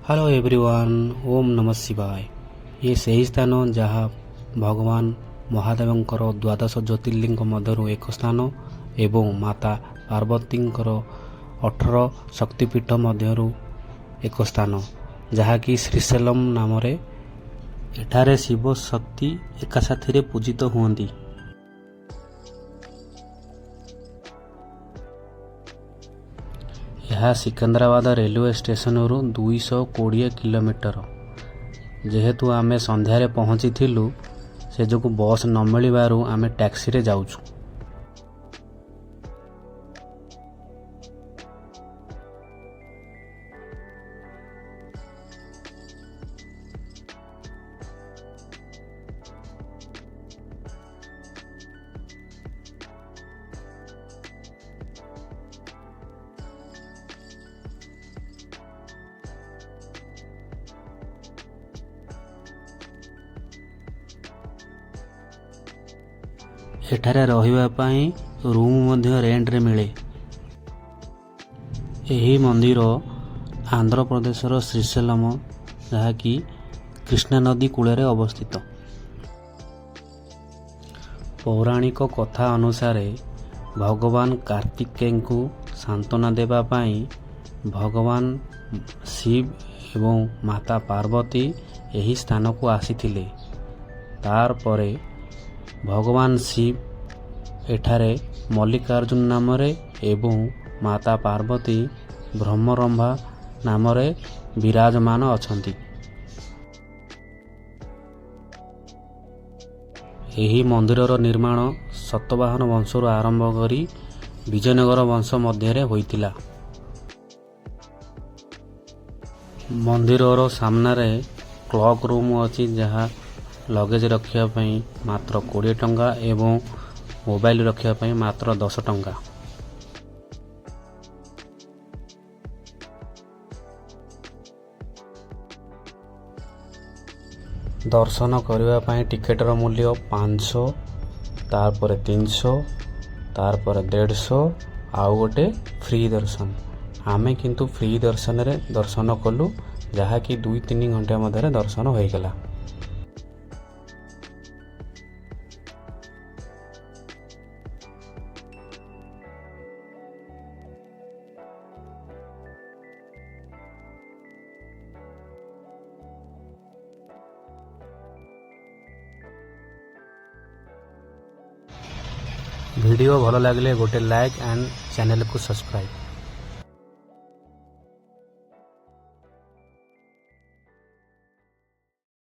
Hello everyone, Om ନମଃ ଶିବାୟ। ଇଏ ସେହି ସ୍ଥାନ, ଯାହା ଭଗବାନ ମହାଦେବଙ୍କର ଦ୍ୱାଦଶ ଜ୍ୟୋତିର୍ଲିଙ୍ଗ ମଧ୍ୟରୁ ଏକ ସ୍ଥାନ ଏବଂ ମାତା ପାର୍ବତୀଙ୍କର 18 ଶକ୍ତିପୀଠ ମଧ୍ୟରୁ ଏକ ସ୍ଥାନ, ଯାହାକି ଶ୍ରୀଶୈଲମ ନାମରେ। ଏଠାରେ ଶିବ ଶକ୍ତି ଏକା ସାଥିରେ ପୂଜିତ ହୁଅନ୍ତି। ଏହା ସିକନ୍ଦରାବାଦ ରେଲୱେ ଷ୍ଟେସନରୁ 220 କିଲୋମିଟର। ଯେହେତୁ ଆମେ ସନ୍ଧ୍ୟାରେ ପହଞ୍ଚିଥିଲୁ, ସେ ଯୋଗୁଁ ବସ୍ ନ ମିଳିବାରୁ ଆମେ ଟ୍ୟାକ୍ସିରେ ଯାଉଛୁ। ଏଠାରେ ରହିବା ପାଇଁ ରୁମ୍ ମଧ୍ୟ ରେଣ୍ଟରେ ମିଳେ। ଏହି ମନ୍ଦିର ଆନ୍ଧ୍ରପ୍ରଦେଶର ଶ୍ରୀଶୈଲମ, ଯାହାକି କୃଷ୍ଣା ନଦୀ କୂଳରେ ଅବସ୍ଥିତ। ପୌରାଣିକ କଥା ଅନୁସାରେ, ଭଗବାନ କାର୍ତ୍ତିକେୟଙ୍କୁ ସାନ୍ତ୍ୱନା ଦେବା ପାଇଁ ଭଗବାନ ଶିବ ଏବଂ ମାତା ପାର୍ବତୀ ଏହି ସ୍ଥାନକୁ ଆସିଥିଲେ। ତାପରେ ଭଗବାନ ଶିବ ଏଠାରେ ମଲ୍ଲିକାର୍ଜୁନ ନାମରେ ଏବଂ ମାତା ପାର୍ବତୀ ଭ୍ରମରମ୍ଭା ନାମରେ ବିରାଜମାନ ଅଛନ୍ତି। ଏହି ମନ୍ଦିରର ନିର୍ମାଣ ସତବାହନ ବଂଶରୁ ଆରମ୍ଭ କରି ବିଜୟନଗର ବଂଶ ମଧ୍ୟରେ ହୋଇଥିଲା। ମନ୍ଦିରର ସାମ୍ନାରେ କ୍ଲକ୍ ରୁମ୍ ଅଛି, ଯାହା ଲଗେଜ ରଖିବା ପାଇଁ ମାତ୍ର 20 ଟଙ୍କା ଏବଂ ମୋବାଇଲ ରଖିବା ପାଇଁ ମାତ୍ର 10 ଟଙ୍କା। ଦର୍ଶନ କରିବା ପାଇଁ ଟିକେଟର ମୂଲ୍ୟ 500, ତାପରେ 300, ତାପରେ 150 ଆଉ ଗୋଟେ ଫ୍ରି ଦର୍ଶନ। ଆମେ କିନ୍ତୁ ଫ୍ରି ଦର୍ଶନରେ ଦର୍ଶନ କଲୁ, ଯାହାକି 2-3 ଘଣ୍ଟା ମଧ୍ୟରେ ଦର୍ଶନ ହୋଇଗଲା। ଭିଡ଼ିଓ ଭଲ ଲାଗିଲେ ଗୋଟେ ଲାଇକ୍ ଆଣ୍ଡ ଚ୍ୟାନେଲକୁ ସବସ୍କ୍ରାଇବ୍।